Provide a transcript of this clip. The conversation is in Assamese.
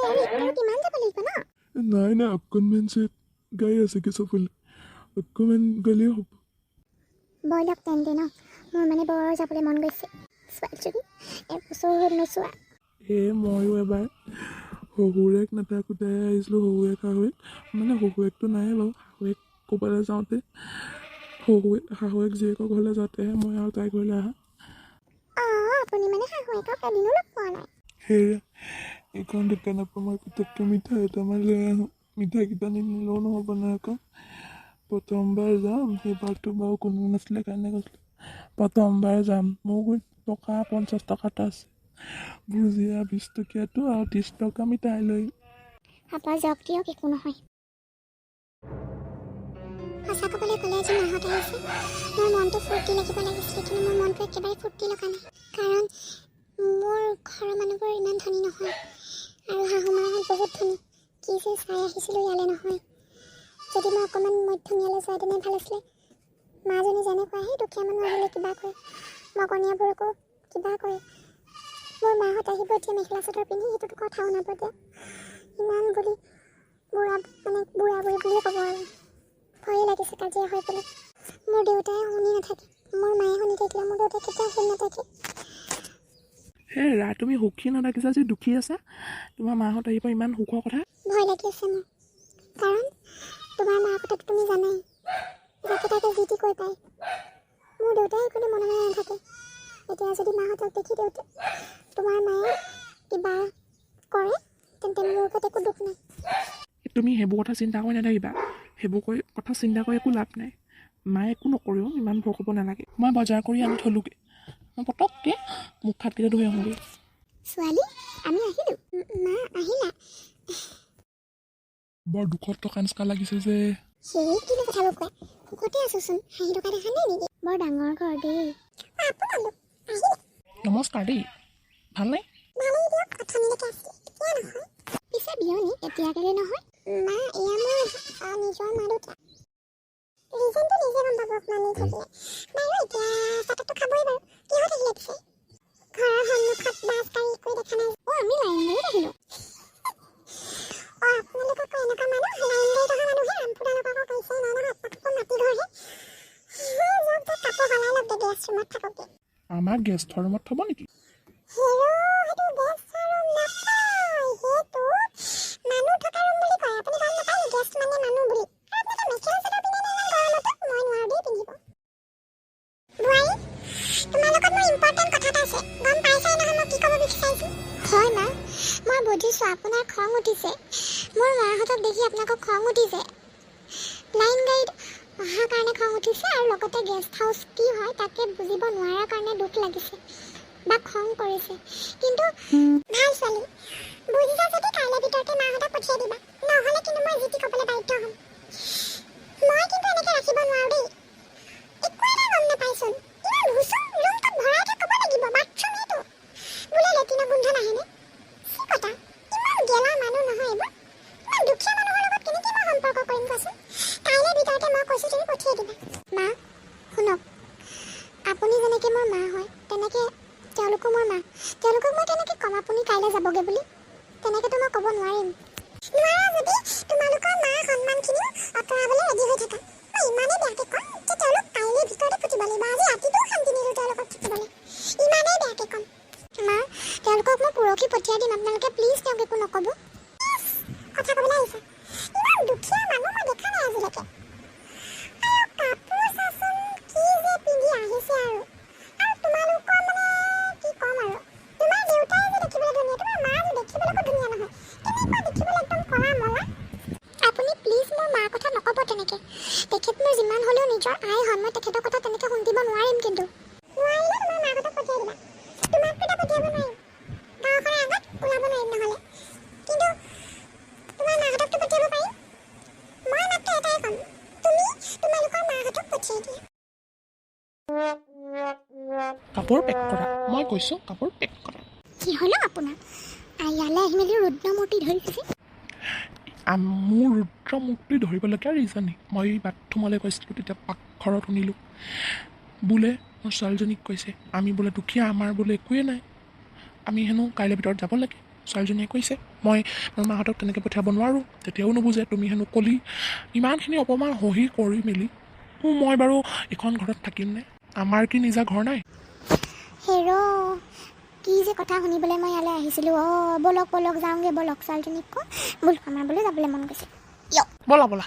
আৰু কিমান যাব লাগিব ন? নাই নাই, অকণমান যে গাড়ী আছে কি চবফালে, অকণমান গ'লেই হ'ব। ব'লক তেন্তে ন, মোৰ মানে বৰ যাবলৈ মন গৈছে। ছোৱালীজনী এবছৰ হ'ল নোচোৱা। এই ময়ো এবাৰ শহুৰেক নাথাকোঁতে আহিছিলোঁ। শহুৰেক শাহুৱেক, মানে শহুৰেকটো নাই বাৰু, শাহুৱেক ক'ৰবালৈ যাওঁতে, শহুৱেক শাহুৱেক জীয়েকৰ ঘৰলৈ যাওঁতেহে মই আৰু তাইৰ ঘৰলৈ অহা। অঁ, আপুনি মানে শাহুৱেকক এদিনো লগ পোৱা নাই? সেয়া এইখন দোকানৰ পৰা মই পটককৈ মিঠাই এটামান লৈ আহোঁ। মিঠাইকেইটা নিনিলেও নহ'ব নহয় আকৌ। প্ৰথমবাৰ যাম, সেইবাৰতো বাৰু কোনো নাছিলে কাৰণে গৈছিলোঁ। প্ৰথমবাৰ যাম, মোৰ টকা 50 টকা এটা আছে, ভুজিয়া 20 টকীয়াটো আৰু 30 টকা মিঠাই লৈ। হ'ব, যাওক দিয়ক, একো নহয়। সঁচা ক'বলৈ গ'লে আজি মাহঁত আহিছে, মোৰ মনটো ফূৰ্তি লাগিব লাগিছিলে, কিন্তু মোৰ মনটো একেবাৰে ফূৰ্তি লগা নাই। কাৰণ মোৰ ঘৰৰ মানুহবোৰ ইমান ধনী নহয় আৰু শাহু মাহঁত বহুত ধনী। কি যে চাই আহিছিলোঁ ইয়ালৈ নহয়। যদি মই অকণমান মধ্যমীয়ালৈ যোৱা তেনে ভাল আছিলে। মাজনী যেনেকুৱা, সেই দুখীয়া মানুহ আহিলে কিবা কৰে, মগনীয়াবোৰকো কিবা কৰে। মোৰ মাহঁত আহিব এতিয়া মেখেলা চাদৰ পিন্ধি, সেইটোতো কথা শুনাব এতিয়া। ইমান বুলি বুঢ়া, মানে বুঢ়া বুঢ়ী বুলিয়ে ক'ব আৰু ভয়ে লাগিছে কাজিয়া হৈ পেলাই। মোৰ দেউতাই শুনি নাথাকে, মোৰ মায়ে শুনি থাকিলে মোৰ দেউতাই কেতিয়াও শুনি নাথাকে। হেৰা, তুমি সুখী নাথাকিছা যে দুখী আছা? তোমাৰ মাহঁত আহিব, ইমান সুখৰ কথা। ভয় লাগি আছে মোৰ, কাৰণ তোমাৰ মাৰ কথাটো তুমি জানাই, যাকে তাকে যি টি কৈ পায়। মোৰ দেউতাই কোনো মনে মনে নাথাকে। এতিয়া যদি মাহঁতক দেখি দেউতা তোমাৰ মায়ে কিবা কৰে, তেন্তে মোৰ ওপৰত একো দুখ নাই। তুমি সেইবোৰ কথা চিন্তা কৰি নাথাকিবা। সেইবোৰ কৰি কথা চিন্তা কৰি একো লাভ নাই। মায়ে একো নকৰেও, ইমান ভয় কৰিব নালাগে। মই বজাৰ কৰি আনি থ'লোগৈ, মই পটককৈ মুখ হাতকেইটা ধুই আহোঁগৈ। ছোৱালী, আমি আহিলোঁ। মা, আহিলা? বৰ দুখত থকা নিচিনা লাগিছে যে। সেই কিনো কথাবোৰ কোৱা? সুখতে আছোচোন, হাঁহি থকা দেখা নাই নেকি? বৰ ডাঙৰ ঘৰ দেই। আপোনালোক আহিলে? নমস্কাৰ দেই, ভালনে? ভালেই দিয়ক, অথনিলৈকে আছিলে, এতিয়া নহয়। পিছে বিয়নী এতিয়া কেলে নহয়? মা, এয়া মোৰ নিজৰ মা দেউতা। ৰিজনটো নিজে গম পাব অকণমান দেৰি থাকিলে। বাৰু, এতিয়া চাহটো খাবই বাৰু। কিহত আহিলে পিছে? ঘৰৰ সন্মুখত বাছ গাড়ী একোৱে দেখা নাই। অ', আমি লাইন গাড়ীত আহিলোঁ। অ', আপোনালোক আকৌ এনেকুৱা মানুহ, লাইন গাড়ীত অহা মানুহে। আপোনালোক আকৌ কৈছে নাই নহয়, আপোনালোকৰ মাটি ঘৰহে। যাওক যাওক, কাপোৰ সলাই লওক, গেষ্ট ৰুমত থাককগৈ। আমাৰ গেষ্ট ৰুমত থ'ব নেকি? হেৰ, সেইটো গেষ্ট ৰুম নকয়, সেইটো মানুহ থকা ৰুম বুলি কয়। আপুনি গম নাপায় নি গেষ্ট মানে মানুহ বুলি? আৰু আপোনালোকে মেখেলা চাদৰ পিন্ধে নে ইমান গৰমতো? মই নোৱাৰো দেই পিন্ধিব। বোৱাৰী, তোমাৰ লগত মোৰ ইম্পৰ্টেণ্ট কথা এটা আছে। গম পাইছাই নহয় মই কি ক'ব বিচাৰিছোঁ? হয় মা, মই বুজিছোঁ আপোনাৰ খং উঠিছে। মোৰ মাহঁতক দেখি আপোনালোকৰ খং উঠিছে। লাইন গাড়ীত অহাৰ কাৰণে খং উঠিছে আৰু লগতে গেষ্ট হাউচ কি হয় তাকে বুজিব নোৱাৰাৰ কাৰণে দুখ লাগিছে বা খং কৰিছে। কিন্তু ভাল ছোৱালী, বুজিছা যদি কাইলৈ ভিতৰতে মাহঁতক পঠিয়াই দিবা। নহ'লে কিন্তু মই যি টি ক'বলৈ বাধ্য হ'ম। মই কিন্তু এনেকৈ ৰাখিব নোৱাৰো দেই। একো এটা গম নাপাইচোন, ইমান ভুচুং। ৰুমটোত ভৰাই থৈ ক'ব লাগিব বাথৰুম সেইটো বোলে, লেট্ৰিনৰ গোন্ধ নাহেনে? চি কটা, ইমান গেলা মানুহ নহয় এইবোৰ। ইমান দুখীয়া মানুহৰ লগত কেনেকৈ মই সম্পৰ্ক কৰিম কোৱাচোন? কাইলৈ ভিতৰতে মই কৈছোঁ, তুমি পঠিয়াই দিবা। মা, শুনক, আপুনি যেনেকৈ মোৰ মা হয়, তেনেকৈ তেওঁলোকো মোৰ মা। তেওঁলোকক মই কেনেকৈ ক'ম আপুনি কাইলৈ যাবগৈ বুলি? তেনেকৈতো মই ক'ব নোৱাৰিম। নোৱাৰা যদি তোমালোকৰ মাৰ সন্মানখিনিও আঁতৰাবলৈ ৰেডি হৈ থাকা। মই ইমানেই বেয়াকৈ ক'ম যে তেওঁলোক কাইলৈ ভিতৰতে ফুটিব লাগিব। আজি ৰাতিটোও শান্তি নিদিওঁ তেওঁলোকক থাকিবলৈ, ইমানেই বেয়াকৈ ক'ম। মা, তেওঁলোকক মই পৰহি পঠিয়াই দিম, আপোনালোকে প্লিজ তেওঁক একো নক'ব। কথা ক'বলৈ আহিছা। ইমান দুখীয়া মানুহ মই দেখা নাই আজিলৈকে। আৰু কাপোৰ চাচোন, কি যে পিন্ধি আহিছে। আৰু আৰু তোমালোকৰ মানে কি ক'ম আৰু, তোমাৰ দেউতাই যে দেখিবলৈ ধুনীয়া, তোমাৰ মা যে দেখিবলৈকো ধুনীয়া নহয়। কেনেকুৱা দেখিবলৈ, একদম কলা মলা। আপুনি প্লিজ মোৰ মাৰ কথা নক'ব তেনেকৈ। তেখেত মোৰ যিমান হ'লেও নিজৰ আই হয়, মই তেখেতৰ কথা তেনেকৈ শুনিব নোৱাৰিম। কিন্তু নোৱাৰিলে তোমাৰ মাহঁতক পঠিয়াই দিবা। তোমাকতো এতিয়া পঠিয়াব নোৱাৰিম, গাঁওখনৰ আগত ওলাব নোৱাৰিম নহ'লে। কিন্তু তোমাৰ মাহঁতকতো পঠিয়াব পাৰিম। মই মাত্ৰ এটাই ক'ম, তুমি তোমালোকৰ মাহঁতক পঠিয়াই দিয়া। কাপোৰ পেক কৰা, মই কৈছোঁ, কাপোৰ পেক কৰা। কি হ'ল আপোনাৰ? ইয়ালৈ আহি মেলি ৰুদ্ৰমূৰ্তি ধৰিছে। মোৰ ৰুদ্ৰ মূৰ্তি ধৰিবলগীয়া ৰিজন, মই বাথৰুমলৈ গৈছিলোঁ, তেতিয়া পাকঘৰত শুনিলোঁ বোলে মোৰ ছোৱালীজনীক কৈছে, আমি বোলে দুখীয়া, আমাৰ বোলে একোৱেই নাই, আমি হেনো কাইলৈ ভিতৰত যাব লাগে। ছোৱালীজনীয়ে কৈছে মই মোৰ মাহঁতক তেনেকৈ পঠিয়াব নোৱাৰোঁ। তেতিয়াও নুবুজে, তুমি হেনো কলি। ইমানখিনি অপমান সহি কৰি মেলি মই বাৰু এইখন ঘৰত থাকিমনে? আমাৰ কি নিজা ঘৰ নাই? হেৰ, কি যে কথা শুনিবলৈ মই ইয়ালৈ আহিছিলোঁ অ'। ব'লক ব'লক, যাওঁগৈ ব'লক। ছোৱালীজনীক কওঁ, বোলো আমাৰ বোলো যাবলৈ মন গৈছে। ব'লা ব'লা।